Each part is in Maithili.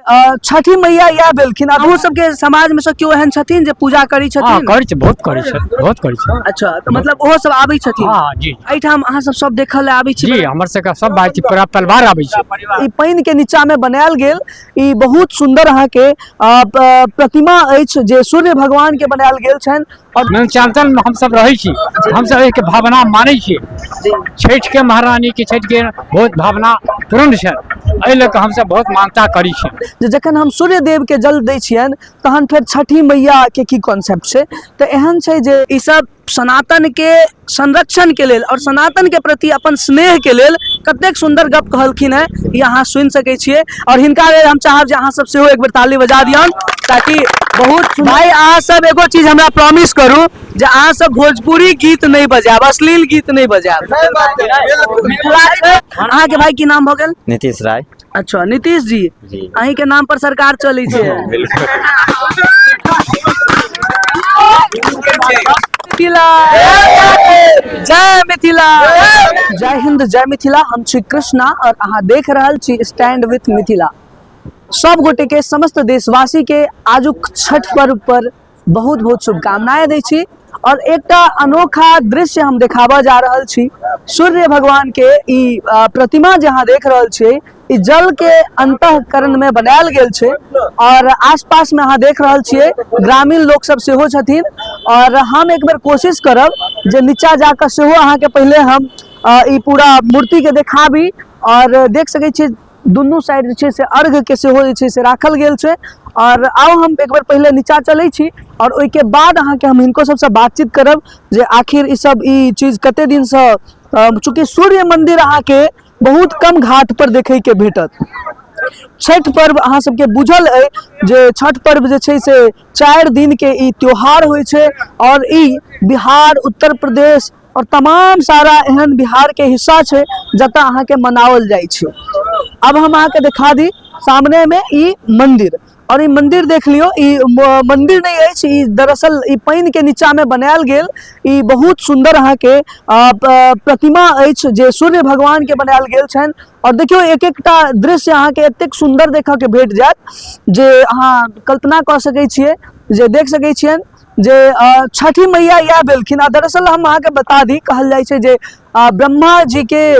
छठी मैया इएह भेलखिन। अहूँ सबके समाज में से केओ एहन छथिन जे पूजा करै छथिन? करै छै, बहुत करै छै, बहुत करै छै। अच्छा, तऽ मतलब ओहो सब आबै छथिन? हँ जी। एहिठाम अहाँ सब सब देखऽ लए आबै छी? जी, हमर सबके सब भाई छी, पूरा परिवार आबै छै। ई पानि के नीचा में बनायल गेल ई बहुत सुंदर अहाँके प्रतिमा अछि जे सूर्य भगवान के बनायल गेल छनि। और मिथिलांचल में हम सब रहै छी, हम सब एक भावना मानै छी छठि के महारानी के, छठि के बहुत भावना तुरंत छै, एहि लऽ कऽ हमसब बहुत मान्यता करै छी। जे जखन हम सूर्य देव के जल दै छियनि तहन फेर छठी मैया के की कॉन्सेप्ट छै? तऽ एहन छै जे ई सब सनातन के संरक्षण के लेल और सनातन के प्रति अपन स्नेह के लेल कतेक सुंदर गप कहलखिन हेँ, ई अहाँ सुनि सकै छियै। और हिनका लेल हम चाहब जे अहाँ सब सेहो एक बेर ताली बजा दियौन, ताकि बहुत भाई अहाँ सब एगो चीज हमरा प्रॉमिस करू जे अहाँ सब भोजपुरी गीत नहीं बजायब, अश्लील गीत नहीं बजायब। अहाँ के भाई की नाम भऽ गेल? नीतीश राय। अच्छा नीतीश जी, जी। अहीं के नाम पर सरकार चलै छै। मिथिला जय, मिथिला जय हिंद, जय मिथिला। हम छी कृष्णा और अहाँ देख रहल छी स्टैंड विथ मिथिला। सब गोटे के, समस्त देशवासी के आजुक छठ पर्व पर बहुत बहुत शुभकामनाएं दै छी। और एकटा अनोखा दृश्य हम देखाबऽ जा रहल छी। सूर्य भगवान के ई प्रतिमा जे अहाँ देख रहल छियै, ई जल के अंतःकरण में बनायल गेल छै। और आसपास में अहाँ देख रहल छियै ग्रामीण लोक सब सेहो छथिन। और हम एक बेर कोशिश करब जे नीचा जाकऽ सेहो अहाँके पहिले हम ई पूरा मूर्ति के देखाबी। और देख सकै छियै दुनू साइड जे छै से अर्घ के सेहो जे छै से राखल गेल छै। और आउ हम एक बेर पहिले नीचा चलै छी और ओहिके बाद अहाँके हम हिनको सबसँ बातचीत करब जे आखिर ई सब ई चीज कते दिनसँ, चूँकि सूर्य मंदिर अहाँके बहुत कम घाट पर देखै के भेटत। छठि पर्व अहाँ सबके बुझल अइ जे छठि पर्व जे छै से 4 दिन के ई त्योहार होइ छै। और ई बिहार, उत्तर प्रदेश और तमाम सारा एहन बिहार के हिस्सा छै जतऽ अहाँके मनाओल जाइ छै। अब हम अहाँके देखा दी सामने में ई मंदिर, और ई मंदिर देख लियौ, ई मंदिर नहीं अछि, ई दरअसल ई पानि के नीचा में बनायल गेल ई बहुत सुंदर अहाँके प्रतिमा अछि जे सूर्य भगवान के बनायल गेल छनि। और देखियौ एक एकटा दृश्य अहाँके एतेक सुंदर देखऽ के भेट जायत जे अहाँ कल्पना कऽ सकै छियै, जे देख सकै छियनि जे छठी मैया इएह भेलखिन। आ दरअसल हम अहाँके बता दी, कहल जाइ छै जे ब्रह्मा जी के,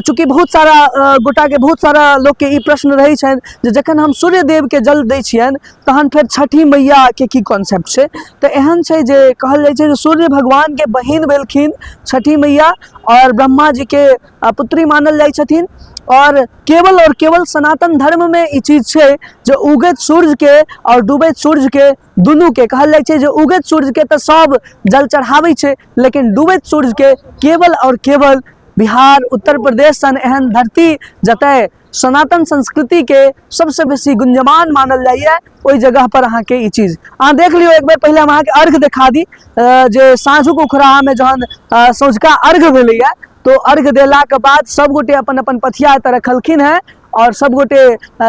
चूँकि बहुत सारा गोटा के, बहुत सारा लोक के ई प्रश्न रहै छनि जे जखन हम सूर्य देव के जल दै छियनि तहन फेर छठी मैया के की कॉन्सेप्ट छै? तऽ एहन छै जे कहल जाइ छै जे सूर्य भगवान के बहिन भेलखिन छठी मैया और ब्रह्मा जी के पुत्री मानल जाइ छथिन। और केवल और केवल सनातन धर्म में ई चीज छै जे उगैत सूर्य के और डूबैत सूर्य के दुनू के कहल जाइ छै जे उगैत सूर्य के तऽ सब जल चढ़ाबै छै, लेकिन डूबैत सूर्य के केवल और केवल बिहार, उत्तर प्रदेश सन एहन धरती जतय सनातन संस्कृति के सबसे बेसी गुंजमान मानल जाइए, ओहि जगह पर अहाँके ई चीज अहाँ देख लियौ। एक बेर पहिले हम अहाँके अर्घ देखा दी जे साँझुक उखड़ाहा में जहन सौंझका अर्घ भेलैया तो अर्घ देलाके बाद सब गोटे अपन अपन पथिया एतऽ रखलखिन हेँ और सब गोटे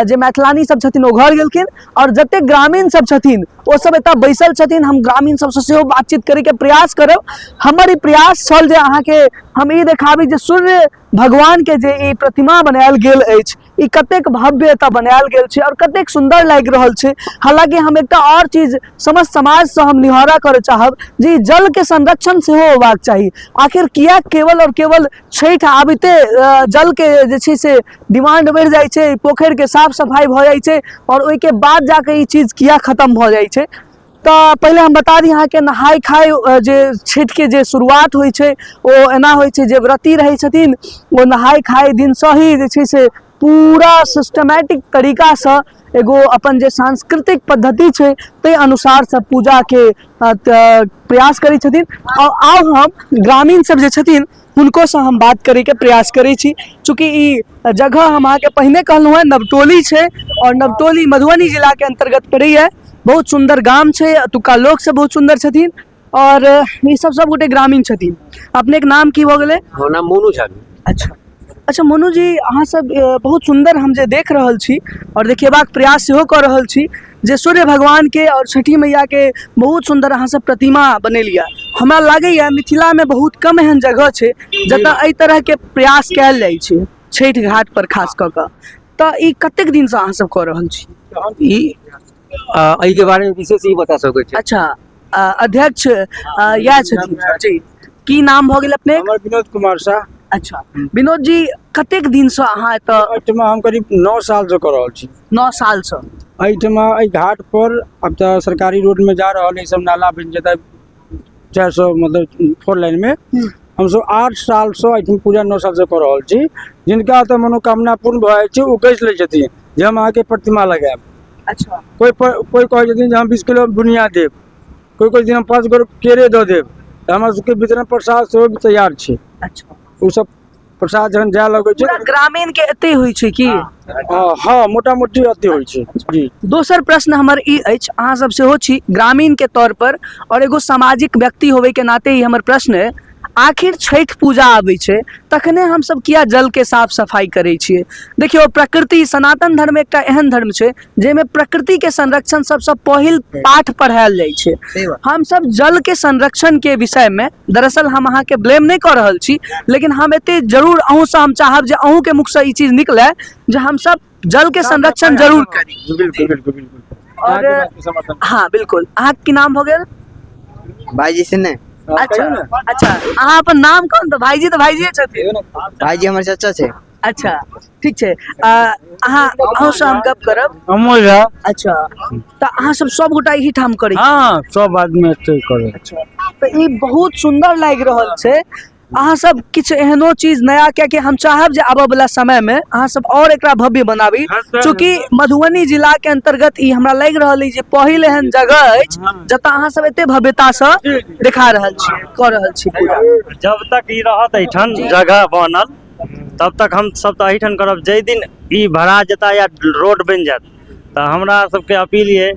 जे मैथिलानी सब छथिन ओ घर गेलखिन और जतेक ग्रामीण सब छथिन ओ सब एतऽ बैसल छथिन। हम ग्रामीण सबसँ सेहो बातचीत करैके प्रयास करब। हमर ई प्रयास छल जे अहाँके हम ई देखाबी जे सूर्य भगवान के जे ई प्रतिमा बनायल गेल अछि ई कतेक भव्य एतऽ बनायल गेल छै और कतेक सुंदर लागि रहल छै। हालांकि हम एकटा और चीज समस्त समाजसँ हम निहोरा करऽ चाहब जे ई जलके संरक्षण सेहो होबाक चाही। आखिर किएक केवल और केवल छठि आबिते जलके जे छै से डिमांड बढ़ि जाइ छै, पोखरिके साफ सफाइ भऽ जाइ छै और ओहिके बाद जाके ई चीज किया खतम भऽ जाइ छै? तऽ पहिले हम बता दी अहाँके, नहाय खाय जे छठिके जे शुरुआत होइ छै ओ एना होइ छै जे व्रती रहै छथिन ओ नहाय खाय दिनसँ ही जे छै से पूरा सिस्टमेटिक तरीकासँ एगो अपन जे सांस्कृतिक पद्धति छै ताहि अनुसारसँ पूजाके प्रयास करै छथिन। आओर आब हम ग्रामीण सब जे छथिन हुनकोसँ हम बात करैके प्रयास करै छी। चूँकि ई जगह हम अहाँके पहिने कहलहुँ हेँ नवटोली छै आओर नवटोली मधुबनी जिलाके अन्तर्गत पड़ैए। बहुत सुन्दर गाम छै, एतुका लोक सब बहुत सुन्दर छथिन और ई सब सब गोटे ग्रामीण छथिन। अपनेके नाम की भऽ गेलै? हमर नाम मोनू झा भेल। अच्छा अच्छा मोनू जी, अहाँ सब बहुत सुन्दर हम जे देख रहल छी और देखेबाक प्रयास सेहो कऽ रहल छी जे सूर्य भगवान के और छठी मैया के बहुत सुन्दर अहाँ सब प्रतिमा बनेलियै। हमरा लागैए मिथिलामे बहुत कम एहन जगह छै जतऽ एहि तरहके प्रयास कयल जाइ छै छठि घाट पर खास कऽ कऽ। तऽ ई कतेक दिनसँ अहाँ सब कऽ रहल छी? ई एहिके बारेमे विशेष ई बता सकै छै। अच्छा, अध्यक्ष इएह छथिन जी। की नाम भऽ गेल अपने? हमर विनोद कुमार शाह। अच्छा विनोद जी, कतेक दिनसँ अहाँ एतऽ? एहिठमा हम करीब 9 सालसँ कऽ रहल छी। 9 सालसँ एहिठमा एहि घाट पर। आब तऽ सरकारी रोडमे जा रहल है, सब नाला बनि जेतै 400 मतलब 4 लाइनमे। हमसब 8 सालसँ एहिठाम पूजा 9 सालसँ कऽ रहल छी। जिनका ओतऽ मनोकामना पूर्ण भऽ जाइ छै ओ गसि लै छथिन जे हम अहाँके प्रतिमा लगायब। अच्छा। कोइ कोइ कहै छथिन जे हम 20 किलो बुनिया देब, कोइ कहै छथिन हम 5 गोर केरे दऽ देब। तऽ हमरा सबके वितरण प्रसाद सेहो तैयार छै। अच्छा। ओ सब प्रसाद जहन जाय लगै छै। पूरा ग्रामीण के एते होइ छै की? हँ, मोटा मोटी एते होइ छै जी। दोसर प्रश्न हमर ई अछि, अहाँ सब सेहो छी ग्रामीण के तौर पर और एगो सामाजिक व्यक्ति होबे के नाते ई हमर प्रश्न है, आखिर छठि पूजा आबै छै तखने हमसब किया जल के साफ सफाई करै छियै? देखियौ, प्रकृति, सनातन धर्म एकटा एहन धर्म छै जाहिमे प्रकृति के संरक्षण सबसँ पहिल पाठ पढ़ायल जाइ छै। हमसब जल के संरक्षण के विषय में, दरअसल हम अहाँके ब्लेम नहि कऽ रहल छी, लेकिन हम एते जरूर अहूँसँ हम चाहब जे अहूँके मुखसँ ई चीज निकले जे हमसब जल के संरक्षण जरूर करी। बिल्कुल बिल्कुल बिल्कुल। और अहाँके बात के समर्थन। हाँ बिल्कुल। अहाँके की नाम भऽ गेल? भाईजी से ने। अच्छा अच्छा, अहाँ अपन नाम कहू तऽ। भाईजी तऽ भाईजीए छथिन। भाईजी हमर चाचा छै। अच्छा ठीक छै। अहाँ अहूँसँ हम गप करब। अमोल झा। अच्छा, तऽ अहाँ सब सब गोटा एही ठाम करै छी? हँ, सब आदमी एतै करै। अच्छा, तऽ ई बहुत सुन्दर लागि रहल छै। अहाँ सब किछु एहनो चीज नया, कियाकि हम चाहब जे आबऽ वाला समय में अहाँ सब और एकरा भव्य बनाबी। चूँकि मधुबनी जिला के अंतर्गत ई हमरा लागि रहल अछि जे पहिल एहन जगह अछि जतऽ अहाँ सब एते भव्यता से देखा रहल छी, कऽ रहल छी पूजा। जब तक ई रहत एहिठाम जगह बनल तब तक हम सब तऽ एहिठाम करब। जाहि दिन ई भरा जेता या रोड बनि जायत तऽ हमरा सबके अपील ये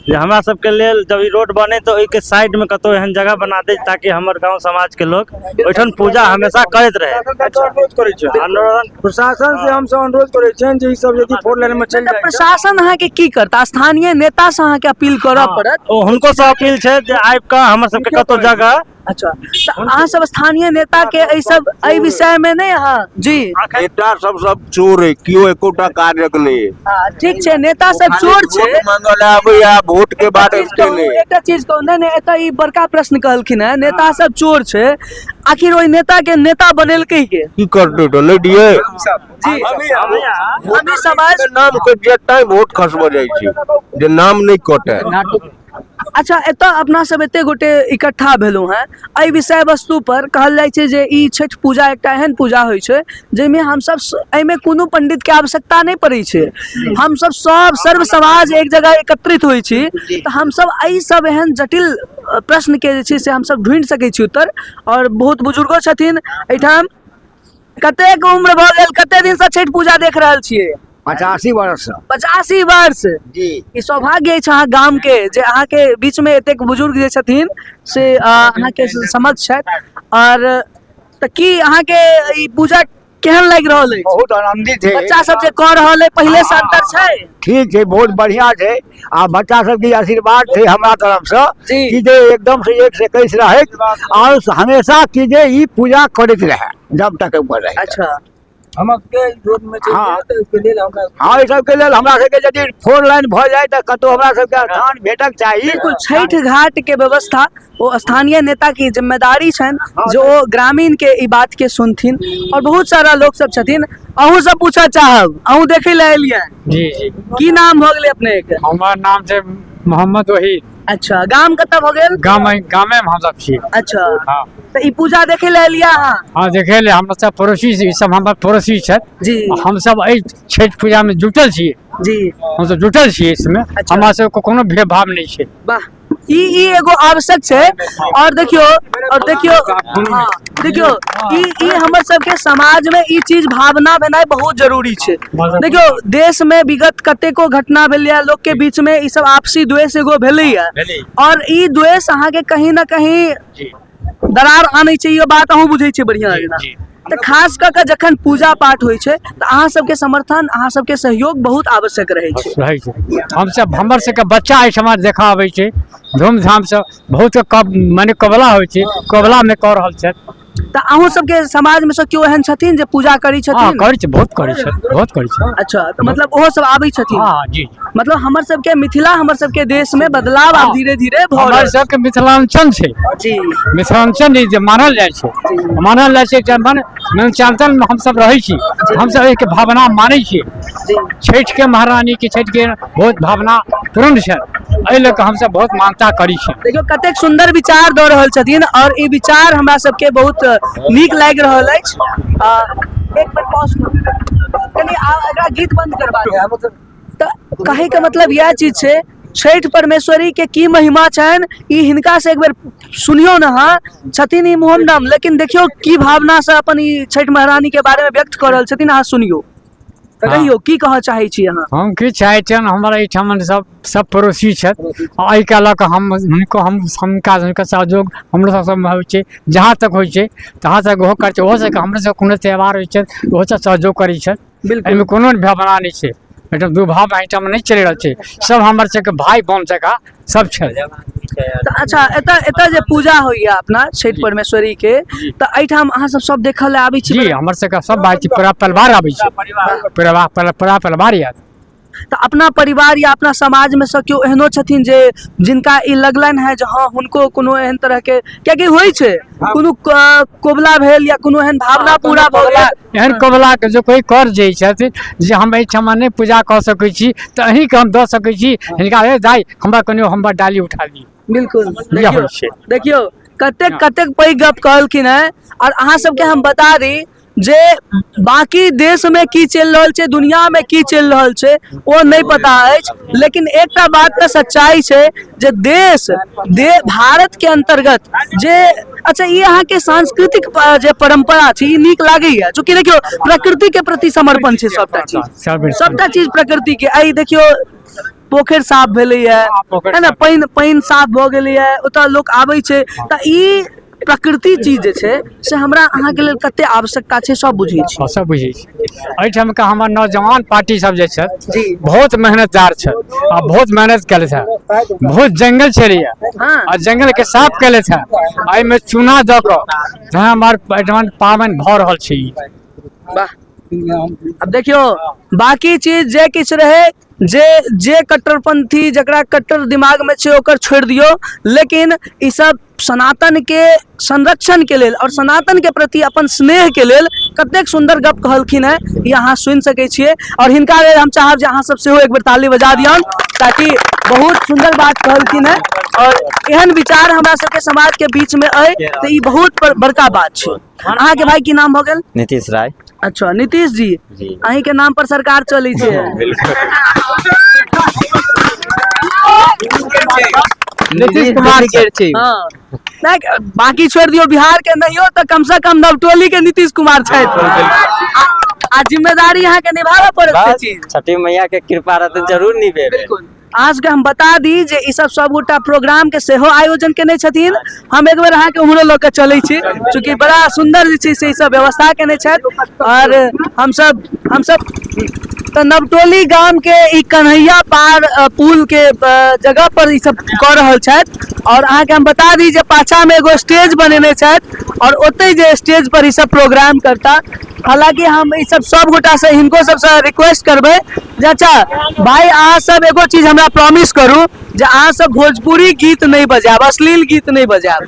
जे हमरा सबके लेल जब ई रोड बने तऽ ओहिके साइडमे कतहु एहन जगह बना दे ताकि हमर गाँव समाजके लोक ओहिठाम पूजा हमेशा करैत रहे। अनुरोध करै छै अनुरोध प्रशासन से हमसब अनुरोध करै छियनि जे ई सब यदि 4 लाइन मे चलि तऽ जाइ। प्रशासन अहाँके की करता? स्थानीय नेता से अहाँके अपील करऽ पड़त। ओ हुनको से अपील छै जे आबि कऽ हमर सबके कतहु जगह। अच्छा, तऽ अहाँ सब स्थानीय नेता के एहि सब एहि विषय में नहि अहाँ जी? नेता सब सब चोर है, केओ एकोटा कार्यक नहि है। हाँ, ठीक छै, नेता सब चोर छै। वोट मांगल आबैया, वोट के बाद एकटा चीज अबिते कहू, नहि। एकटा चीज कहू। नहि नहि, एतऽ ई बड़का प्रश्न कहलखिन हेँ, नेता सब चोर छै। आखिर ओहि नेता के नेता बनेलकै के? की करतै तऽ नहि दियै। जी, हमी समाज नाम कटि जायत तैं वोट खसबऽ जाइ छै जे नाम नहि कटै। अच्छा, एतऽ अपना सब एते गोटे इकट्ठा भेलहुँ हेँ एहि विषय वस्तु पर। कहल जाइ छै जे ई छठि पूजा एकटा एहन पूजा होइ छै जाहिमे हमसब, एहिमे कोनो पंडितके आवश्यकता नहि पड़ै छै। हमसब सब सर्व समाज एक जगह एकत्रित होइ छी तऽ हमसब एहि सब एहन जटिल प्रश्नके जे छै से हमसब ढूँढि सकै छी उत्तर। आओर बहुत बुजुर्गो छथिन एहिठाम। कतेक उम्र भऽ गेल? कते दिनसँ छठि पूजा देख रहल छियै? 85 वर्ष। 85 वर्ष जी। ई सौभाग्य अछि अहाँ गाम के जे अहाँके बीच में एतेक बुजुर्ग जे छथिन से अहाँके समक्ष छथि। और तऽ की अहाँके ई पूजा केहन लागि रहल अछि? बहुत आनंदित है। बच्चा सब जे कऽ रहल है, पहिले से अंतर छै? ठीक छै, बहुत बढ़िया छै। आ बच्चा सबके आशीर्वाद छै हमरा तरफ से जी। कि जे एकदम से 1 से 21 रहैत और हमेशा कि जे ई पूजा करैत रहे जब तक ऊपर रहे। अच्छा। हम सबके रोड में चलि हाँ। जाए तऽ ओहिके लेल हमरा। हाँ, एहि सबके लेल हमरा सबके यदि 4 लाइन भऽ जाय तऽ कतहु हमरा सबके स्थान भेटक चाही। बिल्कुल, छठि घाट के व्यवस्था ओ स्थानीय नेता के जिम्मेदारी छनि जे ओ ग्रामीण के ई बात के सुनथिन। और बहुत सारा लोक सब छथिन, अहूँ सब पूछऽ चाहब, अहूँ देखै लए एलियै? जी जी। की नाम भऽ गेलै अपने के? हमर नाम छै मोहम्मद वहीद। अच्छा, गाम कतऽ भऽ गेल? गाम गामे में हमसब छी। अच्छा। हाँ। तऽ ई पूजा देखै लए एलियै अहाँ? हाँ, देखे ले। हम सब पड़ोसी छी, ई सब हमर पड़ोसी छथि। जी। हमसब एहि छठि पूजा में जुटल छी। जी। हमसब जुटल छी इसमे। अच्छा। हमरा सबके कोनो भेदभाव नहि छै। वाह, ई ई एगो आवश्यक छै। और देखियौ, और देखियौ, हाँ, देखियौ, ई ई हमर सबके समाज में ई चीज भावना भेनाइ बहुत जरूरी छै। देखियौ, देश में विगत कतेको घटना भेलैया, लोक के बीच में ई सब आपसी द्वेष एगो भेलैया और ई द्वेष अहाँके कहीं ना कहीं जी। दरार आनै छै। ई बात अहूँ बुझै छियै बढ़िआँ जी, जेना। जी। तऽ खास कऽ कऽ जखन पूजा पाठ होइ छै तऽ अहाँ सबके समर्थन, अहाँ सबके सहयोग बहुत आवश्यक रहै छै। रहै छै। हमसब, हमर सबके बच्चा एहिठमा देखऽ आबै छै धूमधामसँ। बहुत कब मने कबला होइ छै, कबलामे कऽ रहल छथि। तऽ अहूँ सबके समाज में से केओ एहन छथिन जे पूजा करै हँ छथिन? करै छै, बहुत करै छै, बहुत करै छै। अच्छा, तऽ मतलब ओहो सब आबै छथिन? हँ जी। मतलब हमर सबके मिथिला, हमर सबके देश में बदलाव आब धीरे धीरे भऽ हमर रहल सबके मिथिलाञ्चल छै। जी। मिथिलाञ्चल ई जे मानल जाइ छै, मानल जाइ छै जे मन मिथिलाञ्चलमे हमसब रहै छी, हमसब एहिके भावना मानै छियै। छठिके महारानीके, छठिके बहुत भावना पूर्ण छै, एहि लऽ कऽ हमसब बहुत मान्यता करै छी। देखियौ कतेक सुन्दर विचार दऽ रहल छथिन और ई विचार हमरा सबके बहुत नीक लागि रहल अछि। एक मिनट पॉज करू कनि, एकरा गीत बंद करबा दियौ। तऽ कहैके मतलब इएह चीज छै, छठि परमेश्वरी के की महिमा छनि ई हिनका से एक बेर सुनियौ ने। अहाँ छथिन ई मोहम्मदम, लेकिन देखियौ की भावना से अपन ई छठि महारानी के बारे में व्यक्त कऽ रहल छथिन, अहाँ सुनियौ। तऽ कहियौ की कहऽ चाहै छी अहाँ? हम की चाहै छियनि, हमर एहिठाम सब सब पड़ोसी छथि आ एहिके लऽ कऽ हम हुनको हम हुनका हुनकर सहयोग हमरो सब सबमे होइ छै, जहाँ तक होइ छै तहाँ तक ओहो करै छै, ओहो सबके हमरो सबके कोनो त्यौहार होइ छै ओहो सब सहयोग करै छथि। बिल्कुल। एहिमे कोनो भावना नहि छै, एहिठाम दुभाव एहिठाम नहि चलि रहल छै, सब हमर सबके भाय बम जकाँ सब छै। तऽ अच्छा, एतऽ एतऽ जे पूजा होइया अपना छठि परमेश्वरी के, तऽ एहिठाम अहाँ सब सब देखऽ लए आबै छी? जी, हमर सबके सब भाय छी, पूरा परिवार आबै छै, पूरा पूरा परिवार आयत। तऽ अपना परिवार या अपना समाज में से केओ एहनो छथिन जे जिनका ई लगलनि है जे हँ हुनको कोनो एहन तरह के, कियाकि होइ छै कोनो कोबला भेल या कोनो एहन भावना पूरा भऽ गेल? एहन कबुला के जो कोइ कर जाइ छथि जे हम एहिठाम नहि पूजा कऽ सकै छी तऽ अहीँके हम दऽ सकै छी हिनका, हे दाइ हमरा कनि हमर डाली उठा दी। बिल्कुल। इएह होइ छै। देखियौ कतेक कतेक पैघ गप कहलखिन हेँ। और अहाँ सबके हम बता दी जे बाकी देशमे की चलि रहल छै, दुनियामे की चलि रहल छै ओ नहि पता अछि, लेकिन एकटा बात तऽ सच्चाइ छै जे देश दे भारतके अन्तर्गत जे अच्छा ई अहाँके सांस्कृतिक जे परम्परा छै ई नीक लागैया, चूँकि देखियौ प्रकृतिके प्रति समर्पण छै सबटा चीज, सबटा चीज प्रकृतिके। एहि देखियौ पोखरि साफ भेलैया है ने, पानि पानि साफ भऽ गेलैया, ओतऽ लोक आबै छै, तऽ ई प्रकृति चीज जे छै से हमरा अहाँके लेल कते आवश्यकता छै सब बुझै छी। हँ, सब बुझै छी। एहिठामके हमर नौजवान पार्टी सब जे छथि बहुत मेहनतदार छथि आ बहुत मेहनत केलथि हँ। बहुत जंगल छलैया आ जंगल के साफ केलथि हँ, एहिमे चूना दऽ कऽ तहन हमर एहिठाम पाबनि भऽ रहल छै ई। वाह। अब देखियौ बाकी चीज जे किछु रहै, जे जे कट्टरपंथी जकरा कट्टर दिमाग में छै ओकर छोड़ि दियौ, लेकिन ई सब सनातन के संरक्षण के लेल और सनातन के प्रति अपन स्नेह के लेल कतेक सुन्दर गप कहलखिन हेँ ई अहाँ सुनि सकै छियै। और हिनका लेल हम चाहब जे अहाँ सब सेहो एक बेर ताली बजा दियौन, ताकि बहुत सुन्दर बात कहलखिन हेँ और एहन विचार हमरा सबके समाज के बीच में अइ तऽ ई बहुत बड़का बात छै। अहाँके भाई की नाम भऽ गेल? नीतीश राय। अच्छा नीतीश जी, अहीं के नाम पर सरकार चलै छै। नीतीश कुमार छै। हाँ। नहीं, बाकी छोड़ दियौ, बिहार के नहीं हो तऽ कम से कम नवटोली के नीतीश कुमार छथि आ जिम्मेदारी अहाँके निभाबऽ पड़त से चीज। छठी मैया के कृपा रहतै जरूर निभेबै। बिल्कुल। अहाँ सबके हम बता दी जे ई सब सबगोटा प्रोग्राम के सेहो आयोजन केने छथिन। हम एक बेर अहाँके उम्हरो लऽ के चलै छी, चूँकि बड़ा सुन्दर जे छै से ई सब व्यवस्था केने छथि। और हमसब तऽ नवटोली गाम के ई कन्हैया पार पुल के जगह पर ई सब कऽ रहल छथि। और अहाँके हम बता दी जे पाछा में एगो स्टेज बनेने छथि और ओतहि जे स्टेज पर ई सब प्रोग्राम करता। हालांकि हम ई सब सब गोटा से हिनको सबसँ रिक्वेस्ट करबै जे अच्छा भाई अहाँ सब एगो चीज हमरा प्रॉमिस करू जे अहाँ सब भोजपुरी गीत नहीं बजायब, अश्लील गीत नहीं बजायब।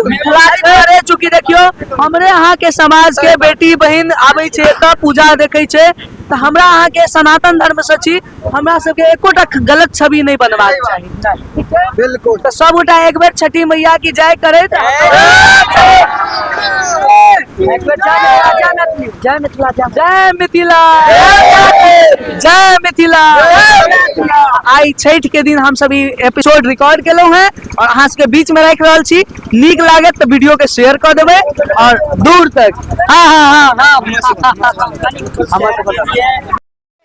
मिथिला चूँकि देखियौ हमरे अहाँ के समाज के बेटी बहिन आबै छै एतऽ पूजा देखै छै, तऽ हमरा अहाँ के सनातन धर्म से छी, हमरा सबके एकोटा गलत छवि नहीं बनबाक चाही। बिल्कुल। तऽ सब गोटा एक बेर छठी मैया की जय करैत जय मिथिला, जय मिथिला, जय मिथिला। आइ छठि के दिन हम सब ई एपिसोड रिकॉर्ड केलहुँ हैं और अहाँ सबके बीच में राखि रहल छी। नीक लागत तऽ वीडियो के शेयर कऽ देबै और दूर तक। हाँ हाँ हाँ हाँ।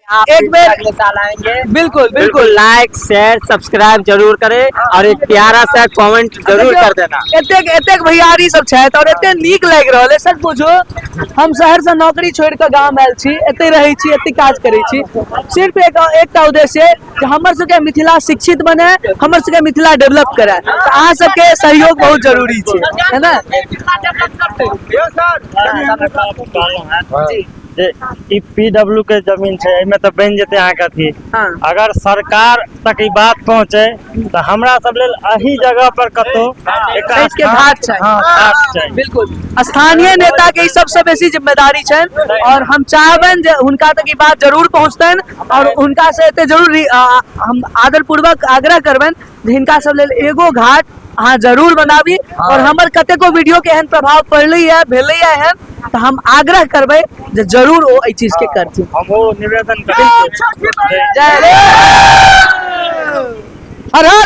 एक बेर अगले साल आएंगे। बिल्कुल बिल्कुल। बिल्कुल लाइक शेयर सब्सक्राइब जरूर करें और एक प्यारा सा कमेंट जरूर कर देना। एतेक एतेक भैयारी सब छथि और एते नीक लागि रहल है। सच बुझू हम शहर से नौकरी छोड़ि कऽ गाम आयल छी, एते रहै छी, एते काज करै छी, सिर्फ एक एकटा उद्देश्य कि हमर सबके मिथिला शिक्षित बने, हमर सबके मिथिला डेवलप करे। तऽ अहाँ सबके सहयोग बहुत जरूरी छै, है ना? जे ई पीडब्ल्यू के जमीन छै, एहिमे तऽ बनि जेतै अहाँके अथी। अगर सरकार तक ई बात पहुँचे तऽ हमरा सब लेल एही जगह पर कतौ एक छठि के घाट चाही। हाँ, घाट चाही। बिल्कुल, स्थानीय नेता के ई सबसे बेसी जिम्मेदारी छनि और हम चाहबनि जे हुनका तक ई बात जरूर पहुँचतनि और हुनका से एते जरूर हम आदरपूर्वक आग्रह करबनि जे हिनका सब लेल एगो घाट अहाँ जरूर बनाबी। और हमर कतेको वीडियो के एहन प्रभाव पड़लै भेलै एहन, तऽ हम आग्रह करबै जे जरूर ओ एहि चीज के करथिन। हम ओ निवेदन करै छी। जय हर हर।